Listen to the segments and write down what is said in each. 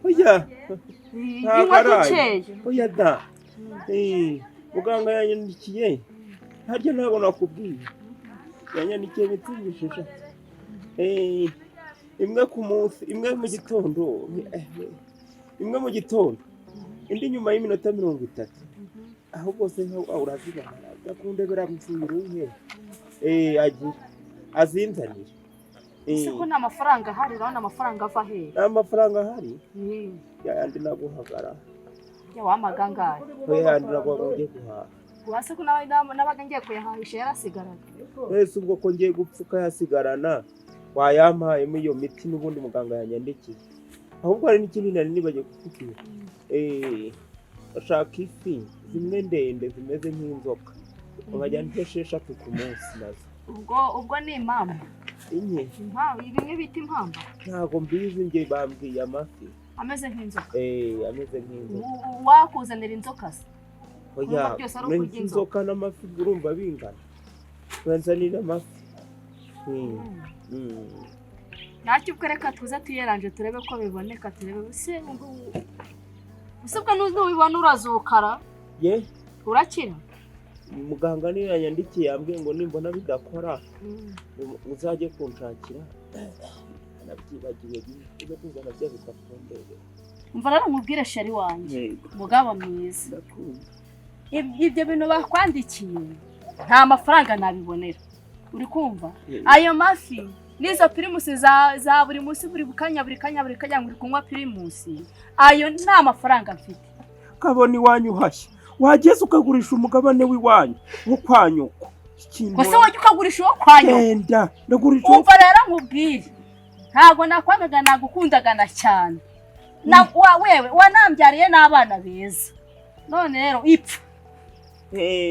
Oya. Inywa Ntabwo dukeya. Oya da. Muganga yanyandikiye, harya ntabwo nakubwiye, yanyandikiye mitsingi 6. Imwe ku munsi, imwe mu gitondo, imwe mu gitondo, indi nyuma y'iminota 30. Ahubwo se nka urazibona, ndakundebera mvuye agira azinzanire. Ese ko nta mafaranga ahari? Urabona amafaranga ava hehe? Nta mafaranga ahari, yayandi naguhagara. Ya wamaga angahe? Oya, yandi naguhaga ugiye guhaha. Wase ko nabaga ngiye kuyahahisha yarasigaraga. Wese ubwo ko ngiye gupfa ukayasigarana, wayampayemo iyo miti n'ubundi muganga yanyandikiye. Ahubwo hari n'ikindi nari nibagiwe kukubwira. Bashaka ifi zimwe ndende zimeze nk'inzoka, nkajya ndya 6 ku munsi nazo. Ubwo ni impamvu. Inye. Impamvu, bimwe bita impamba. Ntabwo mbizi, njye bambwiye amafi. Ameze nk'inzoka. Ameze nk'inzoka. Wakuzanira inzoka se? Oya. Urumva byose ari ukurya inzoka. Inzoka n'amafi urumva bingana? Banzanira amafi. Ntacyo, ubwo reka tuze tuyeranje turebe ko biboneka, turebe se usibwa nubibona urazukara. Ye. Urakira. Muganga niyo yanyandikiye, yambwiye ngo nimbona bidakora uzajye kunshakira, nabyibagiwe, ujye kuzana bya bipapuro ndebe. Umva rero nkubwire, chéri wanjye. Yego. Mugabo mwiza. Ndakumva. Ibyo bintu bakwandikiye nta mafaranga nabibonera, uri kumva? Yego. Ayo mafi n'izo Primus za buri munsi, buri kanya, buri kanya, buri kanya ngo uri kunywa Primus, ayo nta mafaranga mfite. Kabona iwanyu hashya, wageze ukagurisha umugabane w'iwanyu wo kwa nyoko. Ikintu. Gusa wajya ukagurisha uwo kwa nyoko. Genda, ndagurisha uwo. Umva rero nkubwire, ntabwo nakwangaga, nagukundagana cyane na wa wewe wanambyariye n'abana beza. None rero ipfa.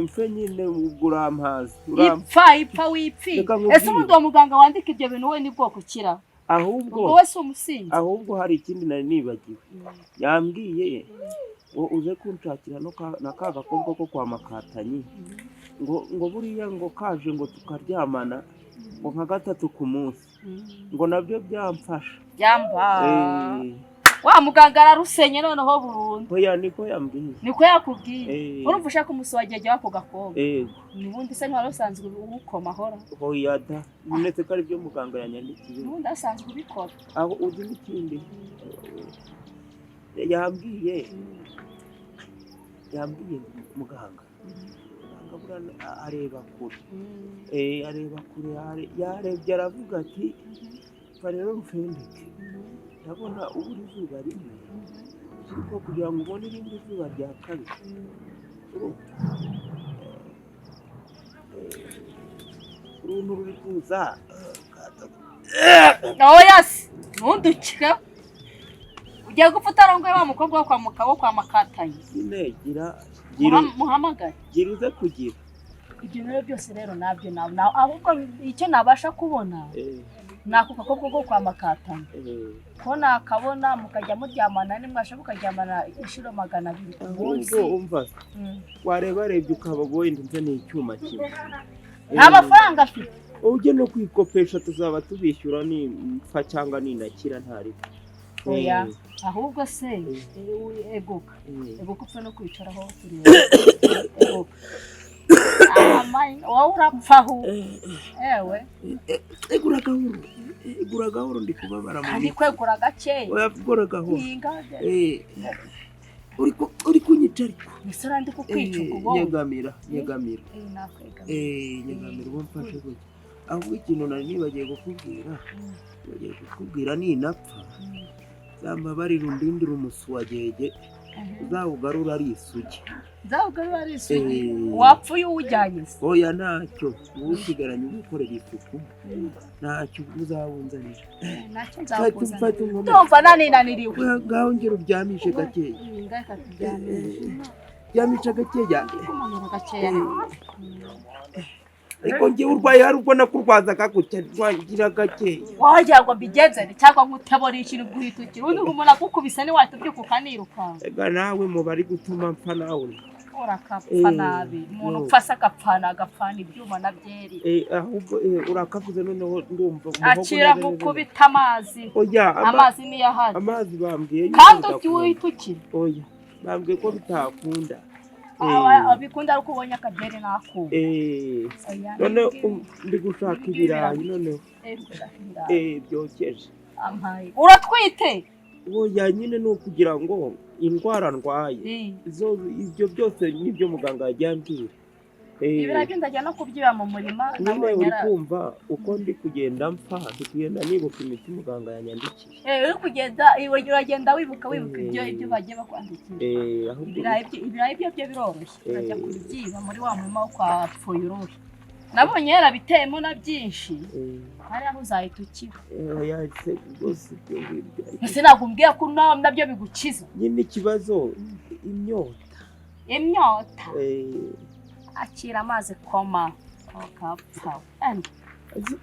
Mfe nyine, ubwo urampaza, urampa. Ipfa, ipfa wipfi. Reka nkubwire. Ese ubundi uwo muganga wandika ibyo bintu we ni bwoko kira? Ahubwo Ubwo we si umusinzi? Ahubwo hari ikindi nari nibagiwe. Yambwiye ngo uze kunshakira no na ka gakobwa ko kwa Makatanyi, ngo buriya ngo kaje ngo tukaryamana ngo nka gatatu ku munsi, ngo nabyo byamfasha. Byamba. Wa muganga ararusenye noneho burundu. Oya, niko yambwiye. Niko yakubwiye? Eh. Urumva ushaka umusi wagege w'ako gakobwa? Yego. Ubundi se ntiwari usanzwe uwukoma ahora? Oya da, ndetse ko aribyo muganga yanyandikiye. Ubundi asanzwe ubikora. Aho uzi n'ikindi yambwiye, yambwiye muganga buriya areba kure. Areba kure, yarebye aravuga ati: "Va rero rufendeke, ndabona ubura izuba rimwe, ariko kugira ngo ubone irindi zuba rya kabiri, urumva, uruntu ruri kuza." Oya se, ntundukire, ugiye gupfa utarongoye wa mukobwa wo kwa Makatanyi. Nyine gira gira. Muhamagare. Gira uze kugira. Ibyo rero byose rero nabyo ahubwo icyo nabasha kubona ni ako gakobwa ko kwa Makatanyi, ko nakabona mukajya muryamana, nimwasha mukaryamana inshuro 200 ku munsi. Ahubwo umva, wareba rebye ukaba wenda unzaniye icyuma kimwe. Nta mafaranga afite. Ujye no kwikopesha, tuzaba tubishyura nimpfa cyangwa ninakira ntari. Oya, ahubwo se eguka, eguka upfe no kwicaraho tureba. Eguka. Wowe urapfa aho ewe. Egura gahoro, egura gahoro, ndi kubabara mu Kandi mitsi. Kwegura gakeya. Oya, gora gahoro. Hinga. Uri kunyica ariko. Ese ndi kukwica ubwo wowe? Nyegamira, nyegamira. Nakwegamira. Nyegamira uwo mfashe gutya. Ahubwo ikintu nari nibagiye kukubwira, nibagiye kukubwira, ninapfa zambabarira undindire umusuwagege, uzawugarura ari isugi. Nzawugarura ari isugi? Eh. Wapfuye uwujyanye se? Oya, ntacyo, uwusigaranye ugukorera isuku, ntacyo uzawunzanira. Ntacyo. Mfate Nzawukuzanira. mfate unkomere. Ndumva naninaniriwe. Oya, ngaho ngera uryamishe gakeya. Reka turyamishe. Ryamisha gakeya. Kumanura gakeya. Ariko njyewe urwaye hari ubwo nakurwazaga gutya, rwagira gakeya. Wagira ngo mbigenzane cyangwa nkutebora ikintu guhita ukira undi umuntu agukubise ntiwahita ubyuka ukanirukanka. Ega nawe mu bari gutuma mpfa nawe. Urakapfa nabi umuntu upfa se agapfana agapfana ibyuma na byeri. Ahubwo urakavuze noneho ndumva akira gukubita amazi. Oya, amazi niyo ahari. Amazi bambwiye kandi uhita ukira. Oya, bambwiye ko bitakunda. Bikunda ari uko ubonye akabyeri n'akuba. None ndi gushaka ibirayi noneho. Byokeje. Uratwite? Oya nyine ni ukugira ngo indwara ndwaye ibyo byose nibyo muganga yagiye ambwira. Ibirayi byo ndajya no kubyiba mu murima. Nyine uri kumva uko ndi kugenda mpfa, ndi kugenda nibuka imiti muganga yanyandikiye. Uri kugenda uragenda wibuka ibyo bagiye bakwandikira. Ibirayi byo biroroshye, urajya kubyiba muri wa murima wo kwa Pfuyuruhe. Nabonye yarabiteyemo na byinshi, hari aho uzahita ukira. Ese ntabwo umbwiye ko nabyo bigukiza? Nyine ikibazo imyota. Imyota? Akira amazi koma ukapfa.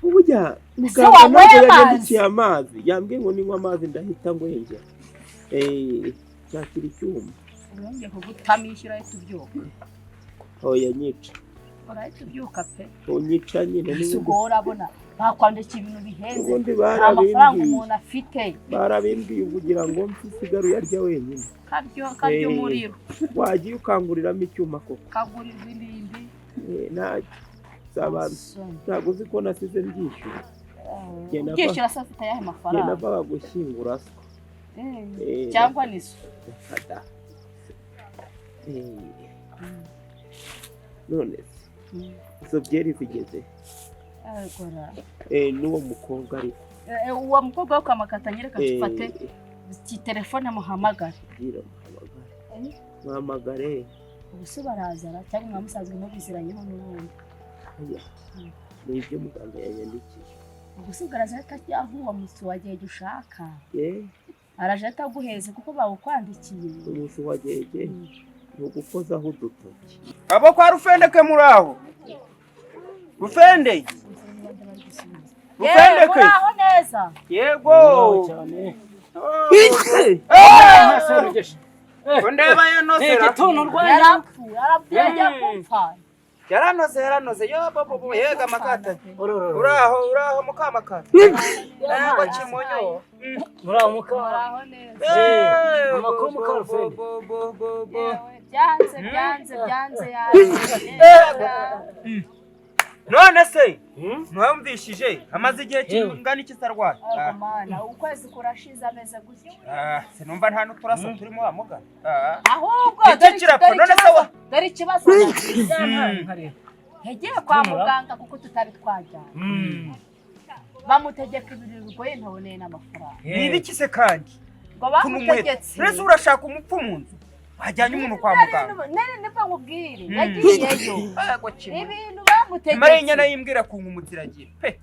Burya muganga ntabwo yanyandikiye amazi, yambwiye ngo ninywa amazi ndahita ngwengera. Nshakira icyuma. Urongeye kugutama ishyura ahita ubyuka. Oya nyica. Urahita ubyuka pe. Unyica nyine. Ese ubwo urabona bakwandikiye ibintu bihenze, nta mafaranga umuntu afite. Barabimbwiye kugira ngo mfe uyarya wenyine. Karyo umuriro. Wagiye ukanguriramo icyuma koko. Kagurirwa imbimbi. Ntabwo uzi ko nasize mbyishyura. Byishyura se afite ayahe mafaranga? Njye navaga gushyingura so. Cyangwa ni so. None izo byeri zigeze n'uwo mukobwa ariko uwo mukobwa wo kwa Makata nyereka tufate telefone muhamagare. Muhamagare. Ubu se barazara cyangwa mwa musanzwe mubiziranyeho n'ubundi? Ni ibyo muganga yanyandikiye. Ubwo se bwaraza atajya aho uwo musi wagiye ushaka? Araje ataguheze kuko bawukwandikiye. Umusi wagege ni ugukozaho udutoki. Abo kwa Rufendeke muri aho. Rufende. Rufendeke. Muraho neza. Yego. Ndeba yanosera. Igituntu rwaye. Yarapfuye ajya gupfa. Yaranoze yo bobo yega Makata. Uraho mukamakata. Yego kimonyo. Muraho muka. Muraho neza. Amakuru muka Rufende. Byanze yaje. None se ntiwumvishije amaze igihe kingana iki sarwaye? Mana, ukwezi kurashize ameze gutya. Sinumva nta n'uturaso turimo wa mugana. Ahubwo dore ikibazo yagiye kwa muganga kuko tutari twajyana. Bamutegeka ibintu bigoye ntaboneye n'amafaranga. Ni ibiki se kandi? Ngo bamutegetse. Mbese urashaka umupfu mu nzu? Wajyanye umuntu kwa muganga. Nene nibwo nkubwire yagiyeyo. Ibintu bamutegetse. Mare inyana yimbwira ku nkumutiragiye pe.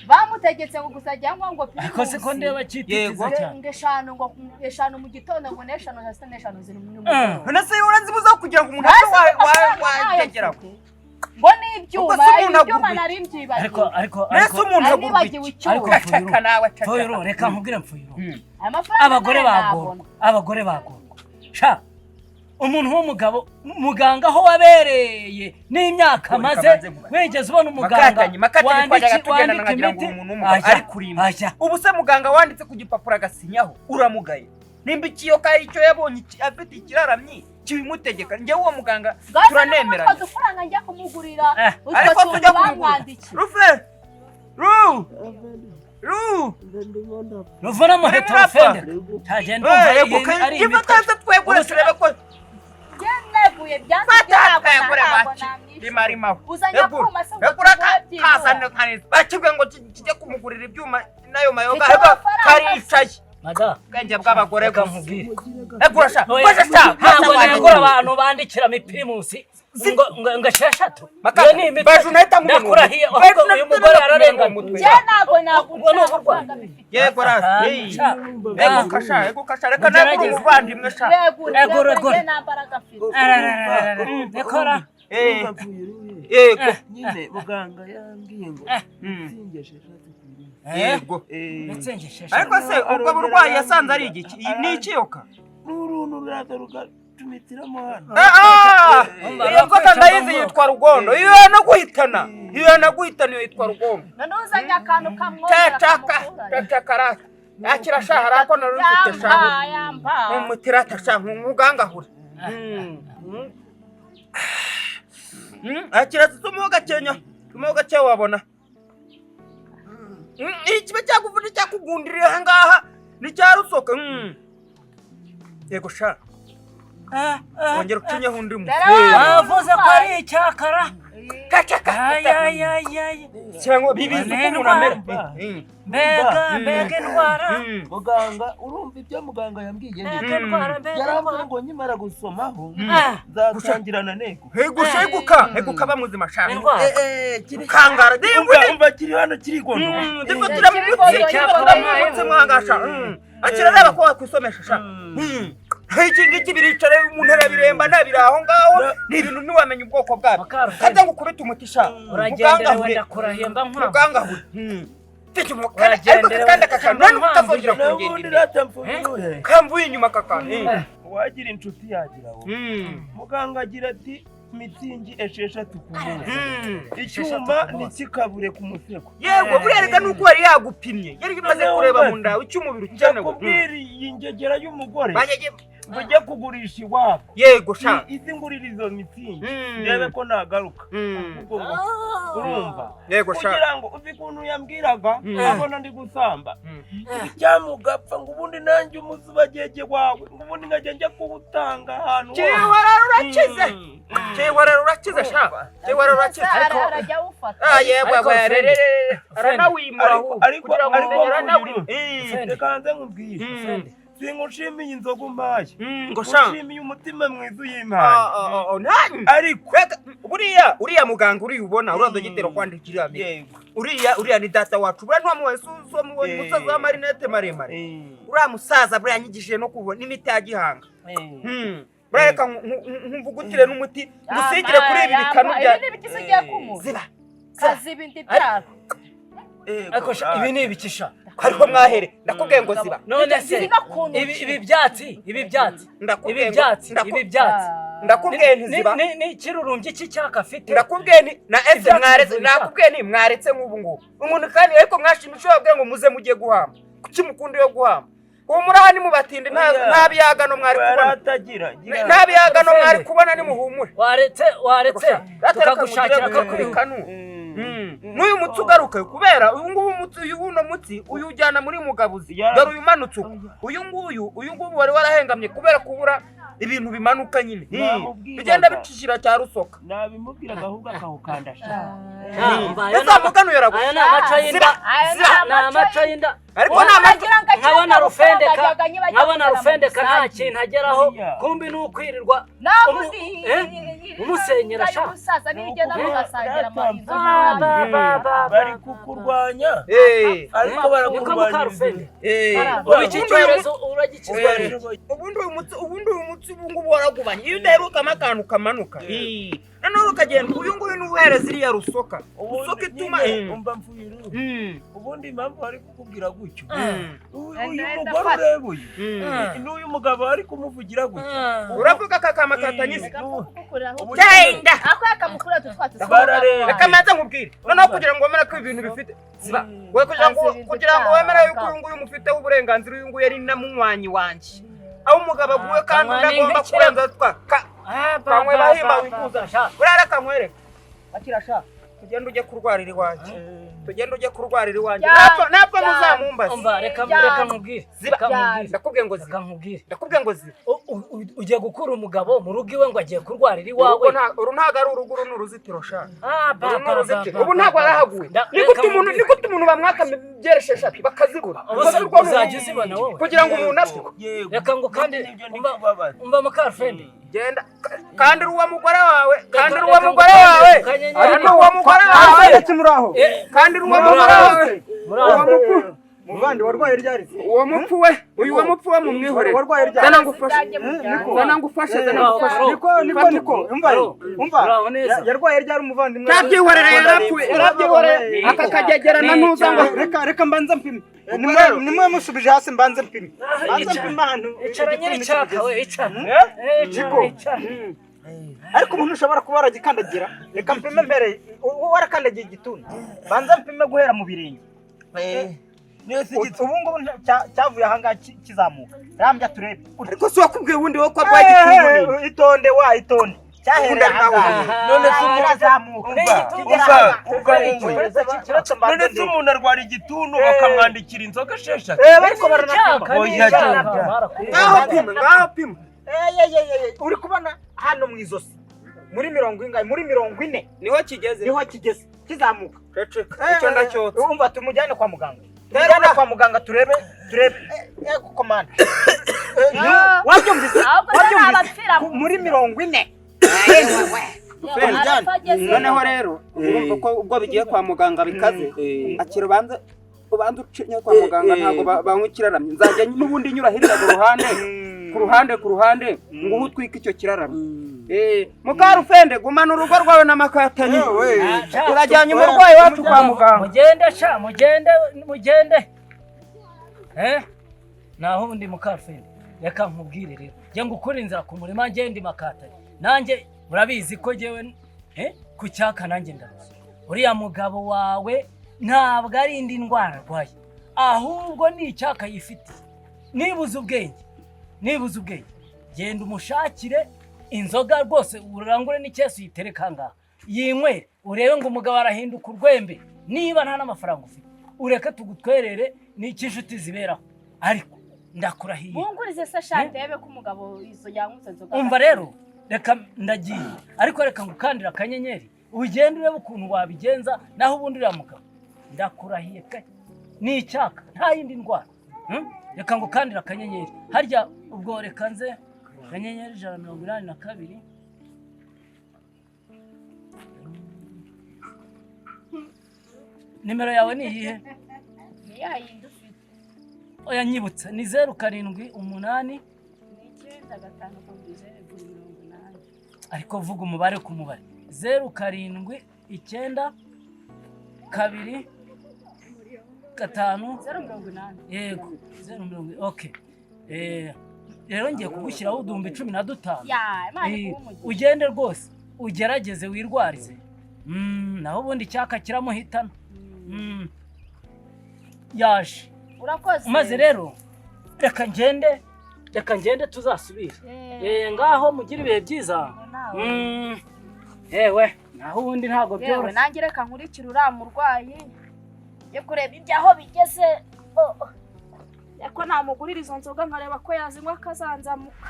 Bamutegetse ngo gusa cyangwa ngo pirimusi. Ako se ko ndeba cyititiza cyane. Ngo eshanu ngo eshanu mu gitondo ngo n'eshanu za sita n'eshanu ziri mu mugoroba. None se uranzibuza kugira ngo umuntu wageraho. Ngo n'ibyuma ibyuma nari mbyibagiwe. Ariko nese umuntu agurwa iki? Ariko Mfuyuru reka nkubwire Mfuyuru. Abagore bagorwa. Abagore bagorwa. Sha umuntu w'umugabo muganga aho wabereye n'imyaka maze wigeze ubona umuganga wandika imiti ari kurimba. Ubu se muganga wanditse ku gipapuro agasinyaho uramugaye. Nimba ikiyoka icyo yabonye afite ikiraramyi kibimutegeka, njye uwo muganga turanemeranya. Utwo dufaranga njya kumugurira ariko tujya kumugurira. Rufe ru ru ruvuna muheto Rufende tagenda umva ari imitwe twegure turebe ko neguye byanze bakibwe ngo kijye kumugurira ibyuma n'ayo mayoga karicaye. Ubwenge bw'abagore nkubwire. Egura sha, fasha sha. Ntabwo negura abantu bandikira amapirimusi ngo esheshatu. Iyo ni imitwe. Ndakurahiye ahubwo uyu mugore ararengana. Njye ntabwo nagura amafaranga bifite. Yego rasi. Ego kasha, ego kasha. Reka negure umuvandimwe sha. Egura, egura. Nta mbaraga mfite. Ekora. Yego. Nyine muganga yambwiye ngo mitsingi esheshatu ku munsi. Yego. Ariko se ubwo burwayi yasanze ari igiki? Ni ikiyoka? N'uruntu ruraza rugacumita. Nkagucumitiramo hano. Iyo nzoka ndayizi yitwa rugondo. Iyo yanaguhitana, iyo yanaguhitana iyo yitwa rugondo. Noneho uzanye akantu kamwongera. Cacaka cacakara akira sha harako narufite sha. Yamba. Umutirata sha nkugangahura. Akira tumuho gakenya. Tumuho gake wabona. Ikibe cyakuvuna cyakugundiriye aha ngaha ni cyarusoka. Yego sha. Wongera ucinyeho undi mu. Bavuze ko ari icyakara. Kacaka. Cyangwa bibizi uko umuntu amera. Mbega mbega indwara. Muganga urumva ibyo muganga yambwiye. Mbega indwara mbega. Yarambwiye ngo nkimara gusomaho nzatangirana nego. Hegusha heguka heguka bamuzima sha. Kangara. Umva kiri hano kirigondo. Ndifatira mu mutsi. Cyakora mwangasha. Akira reba ko wakwisomesha sha. Iki ngiki biricara umuntu arabiremba nabiri aho ngaho ni ibintu ntiwamenya ubwoko bwabyo. Kaza ngukubita umuti sha. Uragendera wenda kurahemba nka. Mugangahure. Tiki mukana ariko kandi akakana none utazongera kugenda. Kamvuye inyuma kakana. Wagira inshuti yagira wowe. Muganga agira ati mitsingi 6 ku munsi. Icyuma ntikikabure ku musego. Yego buriya reka nuko wari yagupimye. Yari imaze kureba mu nda icyumubiri ukenewe. Ndakubwira iyi ngegera y'umugore. Ujye kugurisha iwabo. Yego sha. Izi ngurira izo mitsingi. Ndebe ko nagaruka. Urumva. Yego sha. Kugira ngo uzi ukuntu yambwiraga abona ndi gusamba. Icyamugapfa ngo ubundi nanjye umuzubagege wawe ngo ubundi nkajya njya kuwutanga ahantu. Cyihorera urakize. Cyihorera urakize sha. Cyihorera urakize. Ariko arajya ufata. Yego rere aranawimura ariko ariko reka nze nkubwire. Singushimiye inzoga umpaye. Ngo sha. Ngushimiye umutima mwiza uyimpaye. Ariko buriya uriya muganga uri ubona uriya dogiteri kwandikira. Uriya uriya ni data wacu. Buriya ntiwamuwe suzo mubonye umusaza wa marinete maremare. Uriya musaza buriya yanyigishije no kubona n'imiti ya gihanga. Buriya reka nkumvugutire n'umuti ngusigire kuri ibi bikanu bya. Ibi ni ibiki ugiye kumuha? Ziba. Kaziba indi byaro. Ariko ibi ni ibikisha. Ariko mwahere ndakubwiye ngo ziba. None se ibi byatsi ibi byatsi ibi byatsi ibi byatsi ndakubwiye nti ziba. Ni ikirurumbye cy'icyaka afite. Ndakubwiye nti na ese mwaretse ndakubwiye nti mwaretse nk'ubu ngubu. Umuntu kandi ariko mwashimisha babwiye ngo muze mugiye guhamba. Kuki mukunda yo guhamba? Humura hani mubatinde nta biyagano mwari kubona. Nta biyagano mwari kubona ni muhumure. Waretse waretse tukagushakira kakubikanu. N'uyu mutsi ugaruke kubera uyu nguyu umutsi uyu uno mutsi uyu ujyana muri mugabuzi. Dore uyu umanutse uko. Uyu nguyu uyu nguyu wari warahengamye kubera kubura ibintu bimanuka nyine. Bigenda bicishira cya rusoka. Nabimubwiraga ahubwo akawukanda sha. Ese mugano Aya ni amaco y'inda. Ni amaco y'inda. Ariko ni amaco nkabona rufendeka. Nkabona rufendeka nta kintu ageraho kumbi ni ukwirirwa. Umusenyera sha. Umusaza nigenda mugasangira amahinzo. Bari kukurwanya. Ariko barakurwanya. Ubu iki cyorezo uragikizwa. Ubundi uyu mutsi ubundi uyu mutsi ubu ngubu waragubanye. Iyo udaherukamo akantu kamanuka. Noneho ukagenda uyu nguyu ni uhereza iriya rusoka. Rusoka ituma umva mvuye uru. Ubundi impamvu bari kukubwira gutyo. Uyu mugore ureba uyu. N'uyu mugabo ari kumuvugira gutyo. Uravuga kakama katanyise. Genda. Ako yakamukura tutwatse. Reka manze nkubwire. Noneho kugira ngo wemere ko ibintu bifite. Ziba. We kugira ngo wemere yuko uyu nguyu mufiteho uburenganzira uyu nguyu ari na munywanyi wanjye. Aho umugabo aguye kandi ndagomba kurenza twa. Kamwe bahimba wikuza sha. Urara kamwereka. Akira sha. Tugende ujye kurwarira iwanjye. Tugende ujye kurwarira iwanjye. Napfa napfa muzamumbaze. Umva reka reka nkubwire. Ndakubwiye ngo ziba. Ndakubwiye ngo ziba. Ugiye gukura umugabo mu rugo iwe ngo agiye kurwarira iwawe. Uru ntago ari urugo uru ni uruzitiro sha. Uru ni uruzitiro. Ubu ntago arahaguye. Ni gute umuntu bamwaka byereshe eshatu bakazibura. Uzajya uzibona wowe. Kugira ngo umuntu apfe. Reka ngo kandi umva mukarufende. Genda kandi uwo mugore wawe kandi uwo mugore wawe ariko uwo mugore wawe kandi uwo mugore wawe Muvandi warwaye ryari? Uwo mupfu we, uyu wa mupfu we mumwihorere. Warwaye ryari? Zana ngufashe. Zana ngufashe, zana ngufashe. Niko umva. Yarwaye ryari umuvandimwe? Tabyihorera yarapfuye, yarabyihorera. Aka kagegerana ntuza ngo reka mbanze mpime. Nimwe musubije hasi mbanze mpime. Mbanze mpime ahantu. Icara nyiri cyaka we, icara. Icara. Ariko umuntu ushobora kuba waragikandagira, reka mpime mbere warakandagiye igituntu. Banza mpime guhera mu birenge. Ubu ngubu cyavuye aha ngaha kizamuka. Rambya turebe. Ariko si wakubwiye ubundi wowe ko arwaye igituntu. Itonde wa itonde. Cyahereye aha ngaha. None se kirazamuka. None se umuntu arwara igituntu bakamwandikira inzoga esheshatu. Ariko baranapima. Ngaho pima, ngaho pima. Uri kubona hano mu izosi muri 40 ingahe, muri 40 niho kigeze, niho kigeze kizamuka. Ceceka icyo ndacyotse. Urumva tumujyane kwa muganga, tumujyane kwa muganga turebe komanda. Wabyumvise? Muri 40. Noneho rero urumva ko ubwo bigiye kwa muganga bikaze, akira ubanze ucinye kwa muganga, ntabwo banywa ikiraramye. Nzajya n'ubundi nyura hirya ku ruhande ngo utwike icyo kiraramye. Mukarufende gumana urugo rwawe n'amakatanyi. Turajyanye umurwayi wacu kwa muganga. Mugende sha, mugende. Naho ubundi Mukarufende reka nkubwire rero, njye ngukura inzira ku murima, njye ndi makatanyi. Nanjye urabizi ko jewe ku cyaka nanjye ndaruzi. Uriya mugabo wawe ntabwo ari indi ndwara arwaye, ahubwo ni icyaka yifitiye. Nibuze ubwenge genda umushakire inzoga rwose, urangure n'icyesi uyitereka ngaha yinywere, urebe ngo umugabo arahinduka urwembe. Niba nta n'amafaranga ufite ureke tugutwerere n'icyo inshuti ziberaho, ariko ndakurahiye. Bungurize se shante yebe ko umugabo izo yanguze inzoga. Umva rero reka ndagiye, ariko reka ngukandira akanyenyeri ugende urebe ukuntu wabigenza, naho ubundi uriya mugabo ndakurahiye pe ni icyaka nta yindi ndwara. Reka ngukandira akanyenyeri harya ubwo reka nze akanyenyeri 182. Nimero yawe ni iyihe? Ni ya yindi ufite. Oya nyibutsa, ni 0 7 8 ni 9 5 2 0 80. Ariko vuga umubare ku mubare. 0 7 9 2 5 0 80. Yego 0 okay. Rero ngiye kugushyiraho uduhumbi 15. Ugende rwose ugerageze wirwarize. Naho ubundi icyaka kiramuhitana. Yaje. Urakoze. Maze rero reka ngende tuzasubira. Ngaho mugira ibihe byiza. Ewe naho ubundi ntago byoroshye. Yewe nanjye reka nkurikire uriya murwayi yo kureba ibyaho bigeze. Ko namugurira izo nzoga nkareba ko yazinywa akazanzamuka.